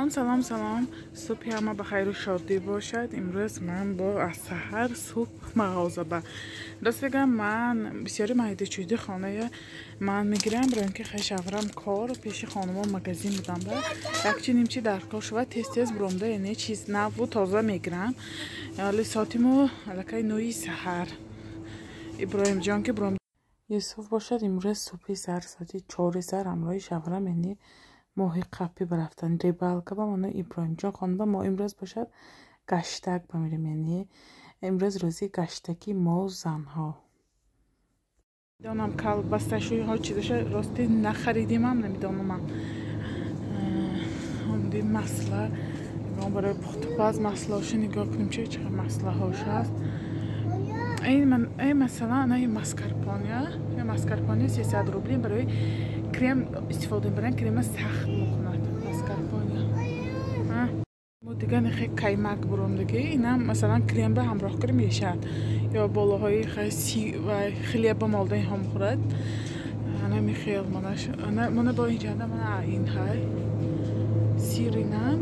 Салом, салом, салом. Субҳи ҳама ба хайру шодӣ бошад. Имрӯз ман бо аз саҳар субҳ мағоза ба. Рост бигам, ман бисёри майдачӯйди хоная ман мегирам, барои ин ки хай шаврам кор пеши хонумо магазин будам ба. Якчи нимчи дар кор шува тез-тез буромда, яъне чиз наву тоза мегирам. Ҳоли соати мо аллакай 9 саҳар. Иброҳимҷон ки буром Юсуф бошад, имрӯз субҳи саҳар соати 4 саҳар ҳамроҳи шаврам, яъне моҳи қапӣ барафтан рибалка ба мано Иброҳимҷон хонум ба мо имрӯз бошад гаштак бамирем, яъне имрӯз рӯзи гаштаки мо занҳо. Медонам колбасашӯиҳо чизаша рости нахаридимам, намедонамам. Омди масла барои пухтупаз маслаҳоша нигоҳ кунем, чи чӣ маслаҳош аст. Ин масалан ана маскарпоне, маскарпоне 300 рубли барои крем истифода мебаранд, крема сахт мекунад маскарпоне. Мо дигар нехе каймак буромдагӣ, инам масалан крем ба ҳамроҳ кунӣ мешавад, ё болоҳои ва хлеба молда инҳо мехӯрад. Ана михел мана бо инҷанда мана ин ҳай сир, инам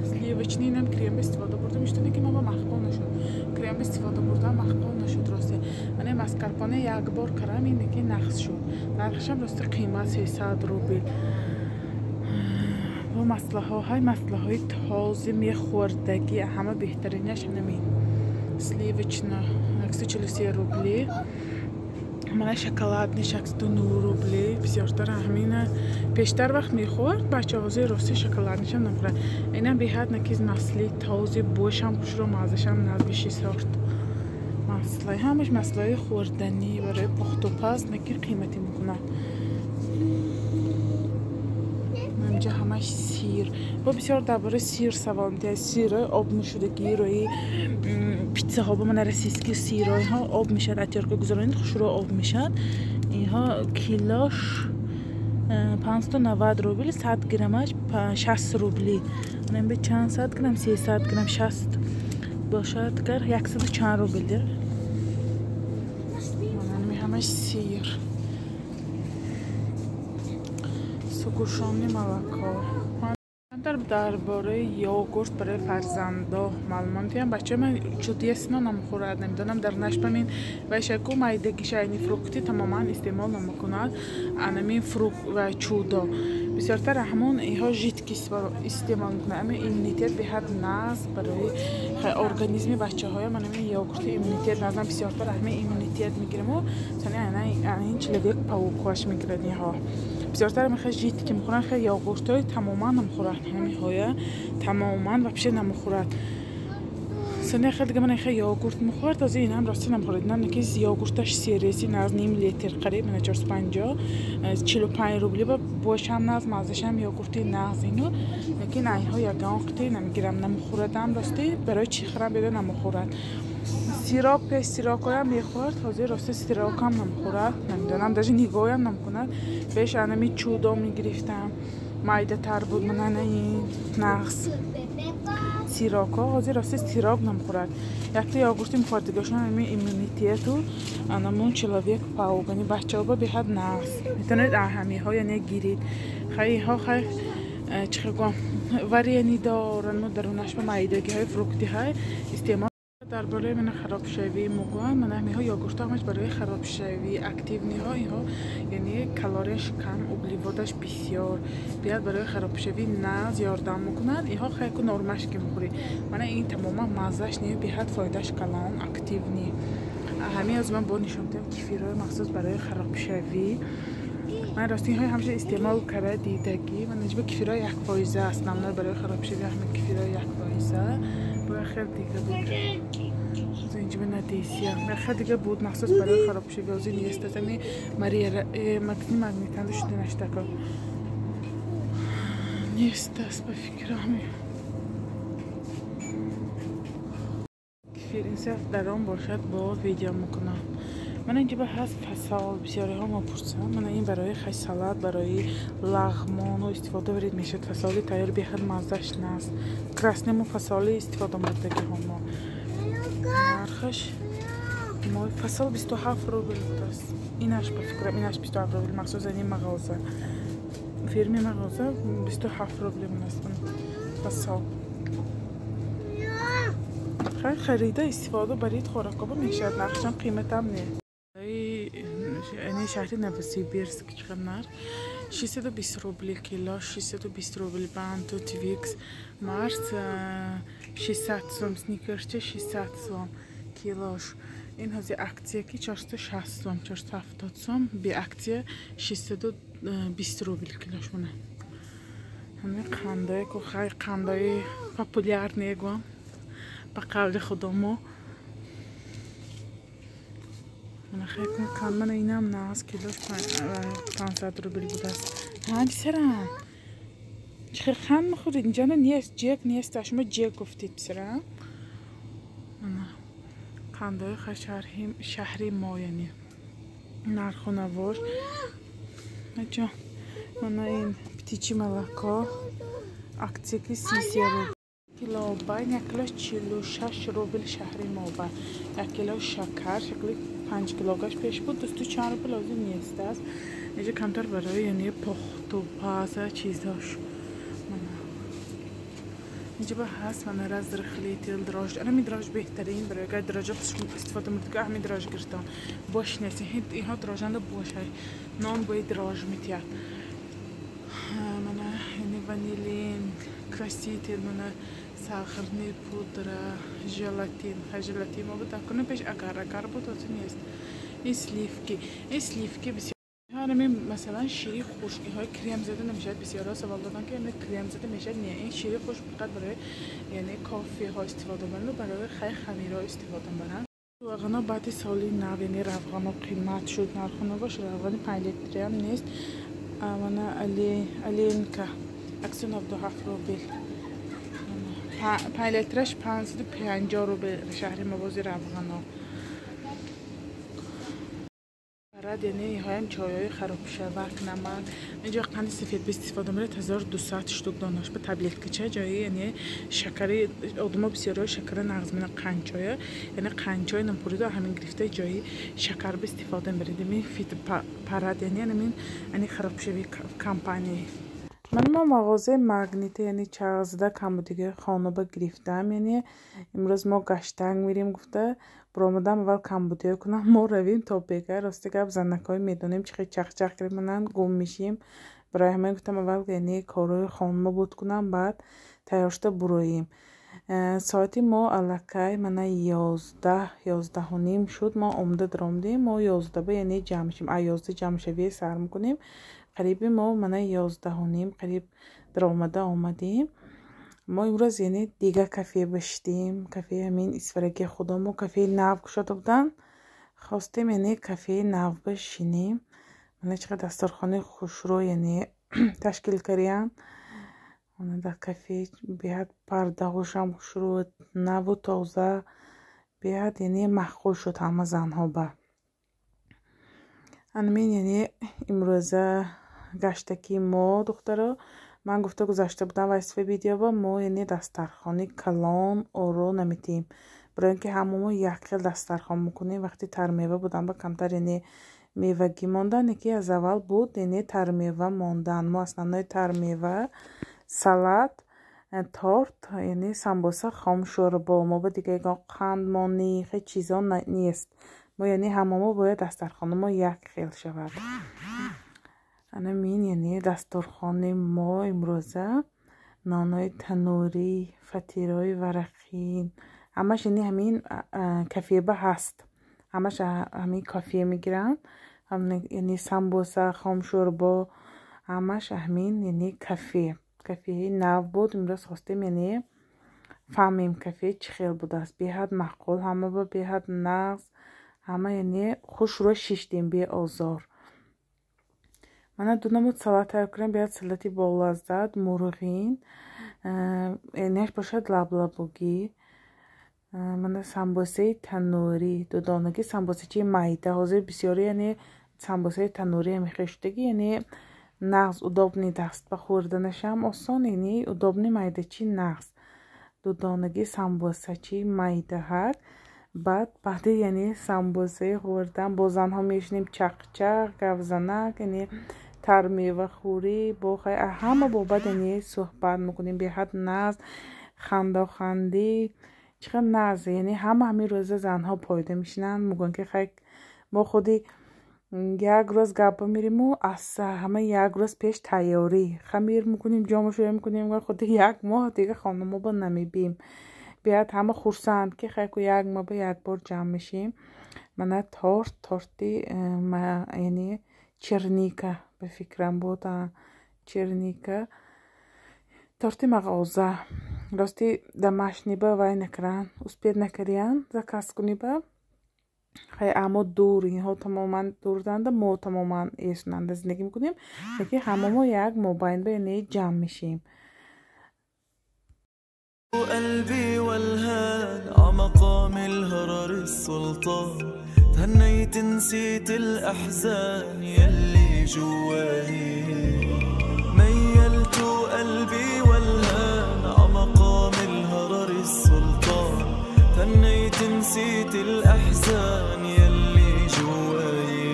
сливочный, инам крем истифода бурдам, иштоне ки ман ба маъқул нашуд. Крем истифода бурдам, маъқул нашуд рости. Ана маскарпоне як бор карам, инаки нақс шуд. Нархшам рости қимат 300 рубл. Бо маслаҳо ҳай маслаҳои този мехӯрдагӣ, ҳама беҳтаринаш ҳамин сливочно 143 рубли. Мана шоколадный 69 рубли. Бисёртар ҳамина пештар вақт мехӯрд бача, ҳозир рости шоколаднишам намехӯрад. Инам беҳад накиз масли този, бӯшам хушро, маззашам назвиши сорт. Маслаи ҳамаш маслаи хӯрданӣ барои пухтупаз наки қиматӣ мекунад. Инҷа ҳамаш сир. Бо бисёр дар бораи сир савол медиҳад. Сирҳои об мешудагӣ рӯи питсаҳо ба мана российский сирҳоиҳо об мешавад, атёрка гузаронед хушрӯ об мешавад. Инҳо килош 590 рубл, 100 граммаш 60 рубли. Ана бе чанд сад грамм, 300 грамм 60 бошад, гар 100 чанд рубл. Мана ҳамаш сир. Сугушони молоко. Дар бораи йогурт барои фарзандо маълумот диҳам. Бачаи ман чудесно намехӯрад, намедонам дар нашпамин вайшаку майдагиша, яъне фрукти тамоман истеъмол намекунад. Анамин фрукт ва чудо бисёртар ҳамон инҳо жидкий истеъмол мекунад. Ами иммунитет беҳад нағз барои организми бачаҳоям. Анамин йогурти иммунитет нағз, бисёртар ҳамин иммунитет мегираму ин человек паукаш мегирад инҳо. Бисёртар мехоҳад жидкий мехӯранд, хеле йогуртҳои тамоман намехӯрад, ҳаминҳоя тамоман вообще намехӯрад. Соня хеле дига мана хеле йогурт мехӯрад, този инам рости намехӯрад. Инам наки йогурташ сереси наз ним литр қариб мана 450 45 рубли ба бошам наз, маззашам йогурти наз ину. Лекин айнҳо ягон қити намегирам, намехӯрадам рости, барои чӣ хӯрам беда намехӯрад. Сироп пеш сирокоям мехӯрд, ҳозир рости сирокам намехӯрад, намедонам, даже нигоҳам намекунад. Пеш анами чудо мегирифтам, майдатар буд, мана ин нағз сироко, ҳозир рости сирок намехӯрад. Якта йогурти мехӯрад, дигашон ами иммунитету анамун человек паук, яъне бачаҳо ба беҳад нағз. Метавонед ҳамиҳо яъне гирид. Хай инҳо хай чӣ гӯям, варени доранд, дарунаш ба майдагиҳои фруктиҳай истеъмол. Дар бораи мана харобшавӣ мегӯям, мана ҳамиҳо йогуртҳо ҳамаш барои харобшавӣ активниҳо, инҳо яъне калорияш кам, углеводаш бисёр, беҳад барои харобшавӣ нағз ёрдам мекунад. Инҳо хайку нормаш ки мехӯрӣ. Мана ин тамоман маззаш не, беҳад фоидааш калон, активни. Ҳамин аз ман бо нишон медиҳам кефирҳои махсус барои харобшавӣ. Ман рости инҳои ҳамеша истеъмол карда дидагӣ. Ман наҷиба кефирҳои 1% аст, намна барои харобшавӣ ҳама кефирҳои 1%. Бояд хел дига буд. Инҷа надисия. Хел дига буд махсус барои харобшавӣ, ҳозир нест. Ами Мария магазини магнитанда шуда наштако. Нест аст ба фикрам. Кефир инсаф дар он бошад бо видео мекунам. Мана инҷа ба ҳаст фасол, бисёриҳо мепурсанд. Мана ин барои хай салат, барои лағмону истифода барид мешавад. Фасоли тайёр беҳад маззаш наст. Краснему фасоли истифода мурдагиҳо мо. Нархаш фасол 27 рубл будааст. Инаш ба фикрам, инаш 27 рубл махсус ин мағоза. Фирми мағоза 27 рубл аст. Запасо. Хай харида истифода барид хӯрокоба мешавад, нархшам қиматам не. Яъне шаҳри Новосибирск чиқар нарх 620 рубли кило, 620 рубл банту Твикс, Марс 600 сом, Сникерсча 600 сом килош. Ин ҳози акция ки 460 сом, 470 сом, би акция 620 рубл килош мона. Ҳамин қандое ку хай қандои популярные гӯям ба қавли худомо. Мана хай кун қанд мана инам наз килош 500 рубл будааст. Ҳа писарам. Чӣ хел қанд мехӯред? Инҷа нест, ҷек нест. Шумо ҷек гуфтед писарам. Мана қандои хай шаҳри мо яъне нарху навош. Аҷон мана ин птичье молоко акция ки 33 рубл. Кило байн як кило 46 рубл шаҳри мо ба. Як кило шакар шакли 5 килогаш пеш буд, 200 чанд рубл ҳозир нест аст. Инҷа камтар барои яъне пухту паза чизош. Мана инҷа ба ҳаст мана разрыхлитель дрожж. Ана ми дрожж беҳтарин барои агар дрожжа истифода мекунед, ҳамин дрожж гирифтам. Бош нест, инҳо дрожжанда бошай. Нон бои дрожж метиҳад. Мана яъне ванилин, краситель, мана сахарный пудра, желатин. Хай желатин мо буд акуна пеш агар буд, ҳозир нест. Ин сливки, ин сливки бисёр ҳамин масалан шири хушк, инҳои крем зада намешавад. Бисёрҳо савол доданд ки ин крем зада мешавад. Не, ин шири хушк фақат барои яъне кофеҳо истифода баранд ва барои хай хамирҳо истифода баранд. Равғано баъди соли нав, яъне равғано қимат шуд, нарху навош равғани 5 литриам нест. Мана Аленка 197 рубл. 5 литраш 550 рубл шаҳри мо бози равғано. Рад яъне инҳоям чойҳои харобшавак, намак. Инҷо қанди сафед истифода мерад 1200 штук донаш ба таблеткача ҷои яъне шакари одамҳо бисёрҳо шакара нағз менанд қандчоя, яъне қандчой намхӯриду ҳамин гирифта ҷои шакар ба истифода мерад. Ин фит парад яъне ҳамин яъне харобшавии компания. Ман мо мағозаи Магнита яъне чағзда камбудигаи хонаба гирифтам. Яъне имрӯз мо гаштанг мирем гуфта баромадам аввал камбудиҳо кунам, мо равем то бега. Рости гап занакҳои медонем чӣ хел чахчах мекунанд, гум мешем. Барои ҳамин гуфтам аввал яъне корҳои хонамо буд кунам, баъд тайёр шуда буроем. Соати мо аллакай мана 11:30 шуд. Мо омада даромадем, мо 11 яъне ҷамъ мешем. А 11 ҷамъшавие сар мекунем. Қариби мо мана 11:30 қариб даромада омадем. Мо имрӯз яъне дига кафе бишидем. Кафеи ҳамин Исфараги худомо кафеи нав кушода буданд. Хостем яъне кафеи нав бишинем. Мана чӣ қадр дастархонаи хушрӯ яъне ташкил кардиянд. Мана дар кафе беҳад пардаҳошам хушрӯ, наву тоза, беҳад яъне маъқул шуд ҳама занҳо ба. Ҳамин яъне имрӯза гаштаки мо духтаро ман гуфта гузашта будам вайсифа видеоба мо яъне дастархони калон оро наметиҳем. Барои ин ки ҳама мо як хел дастархон мекунем. Вақти тармева будан ба камтар яъне мевагӣ мондан, яке аз аввал буд яъне тармева мондан. Мо основной тармева, салат, торт, яъне самбоса, хом шӯрбо. Мо ба дига ягон қанд монӣ, хел чизо нест. Мо яъне ҳама мо бояд дастархони мо як хел шавад. Ана мин яъне дастурхони мо имрӯза нонҳои танӯрӣ, фатирҳои варақин, ҳамаш яъне ҳамин кафеба ҳаст. Ҳамаш ҳамин кафе мегиранд. Яъне самбоса, хомшӯрбо, ҳамаш ҳамин яъне кафе. Кафеи нав буд. Имрӯз хостем яъне фаҳмем кафе чӣ хел будааст. Беҳад маъқул, ҳама ба беҳад нағз, ҳама яъне хушрӯ шиштем беозор. Мана ду намуд салат тайёр кардам. Беҳад салати болаззат, мурғин, яънеаш бошад лаблабугӣ. Мана самбосаи танӯрӣ, дудонагӣ самбосачаи майда. Ҳозир бисёре яъне самбосаи танӯрӣ ҳам хел шудагӣ, яъне нағз, удобный даст ба хӯрданашам осон, яъне удобный майдачи нағз. Дудонагӣ самбосачи майдаҳак. Баъд баъди яъне самбосаи хӯрдан бо занҳо мешинем чақчақ, гавзанак, яъне Тармевахӯрӣ бо ҳама бобат яъне суҳбат мекунем. Беҳад нағз, хандохандӣ, чӣ қадр нағз. Яъне ҳама ҳамин рӯза занҳо пойда мешинанд, мегӯянд ки хай мо худи як рӯз гапа мериму аз ҳама як рӯз пеш тайёрӣ хамир мекунем, ҷомашӯя мекунем, худи як моҳ дига хонумоба намебием. Беҳад ҳама хурсанд ки хай ку як моҳ ба як бор ҷамъ мешем. Мана торт, торти яъне черника ба фикрам буд, черника, торти мағоза. Рости домашний ба вай накардан, успеть накардиян заказ куниба. Хай аммо дур, инҳо тамоман дурданда, мо тамоман эсунанда зиндагӣ мекунем, лекин ҳама мо як мобайн ба яъне ҷамъ мешем. قلبي والهان عمقام الهرر السلطان تهنيت نسيت الأحزان يلي جواي ميلت قلبي والهان عمقام الهرر السلطان تهنيت نسيت الأحزان يلي جواي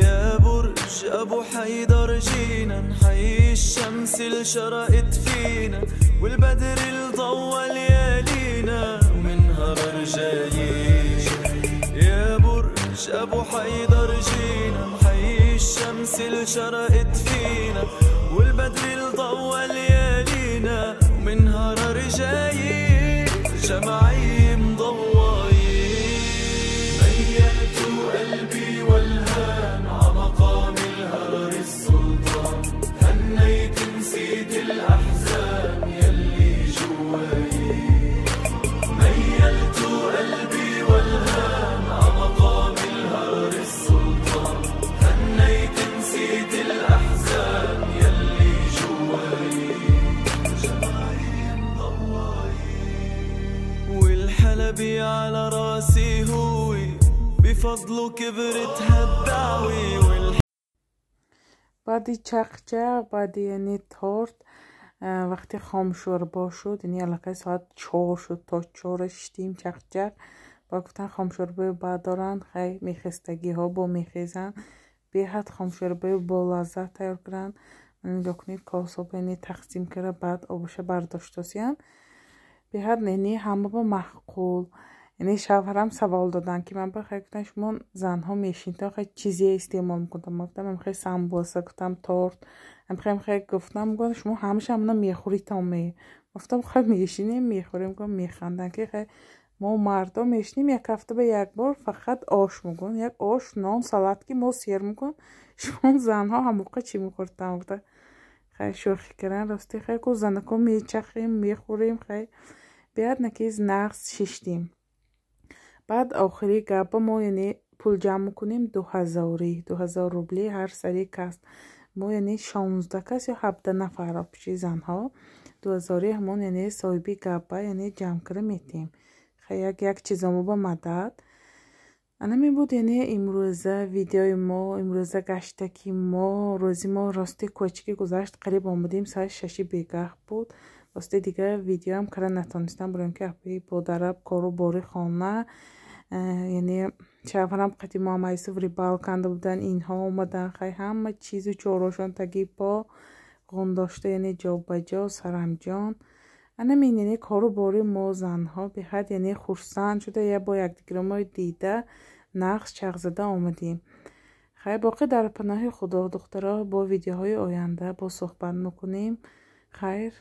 يا برج أبو حيدر جينا نحيي الشمس اللي شرقت فينا والبدر اللي ضوى ليالينا ومن هرر جايين يا برج أبو حيدر جينا نحيي الشمس اللي شرقت فينا والبدر اللي ضوى ليالينا ومن هرر جايين جمعي مضوايين ميلت قلبي والهان عمقام الهرر السلطان هنيت نسيت الأحزان يلي جواي ميلت قلبي والهان عمقام الهرر السلطان هنيت نسيت الأحزان يلي جواي جمعي مضواي والحلبي على راسي هوي بفضله كبرت هالدعوة. баъди чақчақ, баъди яъне торт, вақте хомшӯрбо шуд, яъне аллакай соат 4 шуд, то 4 шиштем чақчақ. Ба гуфтан хомшӯрбои баъд доранд, хай мехестагиҳо бо мехезанд, беҳад хомшӯрбои болаззат тайёр кунанд. Нигоҳ кунед, кособа яъне тақсим карда, баъд обаша бардоштосиянд. Беҳад яъне ҳама ба маъқул. Яъне шавҳарам савол доданд ки ман ба хай гуфтан шумо занҳо мешинед, хай чизе истеъмол мекунед. Ман гуфтам ман хай самбоса, гуфтам торт, ам хай гуфтам, гуфтам шумо ҳамаша ҳамона мехӯритон ме. Гуфтам хай мешинем мехӯрем, гуфтам механданд ки хай мо мардо мешинем як ҳафта ба як бор фақат ош мекунем, як ош, нон, салат ки мо сер мекунем, шумо занҳо ҳамоқа чӣ мехӯртан? Гуфта хай шӯхӣ кардан, рости хай ку занако мечахем мехӯрем, хай беҳад накиз нағз шиштем. Баъд охири гапа мо яъне пул ҷамъ мекунем 2000, 2000 рубли ҳар сари кас. Мо яъне 16 кас ё 17 нафар пиши занҳо 2000 ҳамон яъне соҳиби гапа яъне ҷамъ карда метиҳем. Хай як як чизомо ба мадад. Ана буд яъне имрӯза видеои мо, имрӯза гаштаки мо, рӯзи мо рости кӯчаки гузашт, қариб омадем соати 6 бегаҳ буд. Рости дигар видеоам карда натонистам, барои ки апи бодараб кору бори хона, яъне шавҳарам қати Муҳаммад Юсуф рибалка анда буданд, инҳо омаданд, хай ҳама чизу чорошон таги по ғундошта, яъне ҷо ба ҷо сарамҷон. Анамин яъне кору бори мо занҳо беҳад яъне хурсанд шуда, я бо якдигаро дида нағз чағ зада омадем. Хай боқӣ дар паноҳи Худо, духтаро, бо видеоҳои оянда бо суҳбат мекунем. Хайр.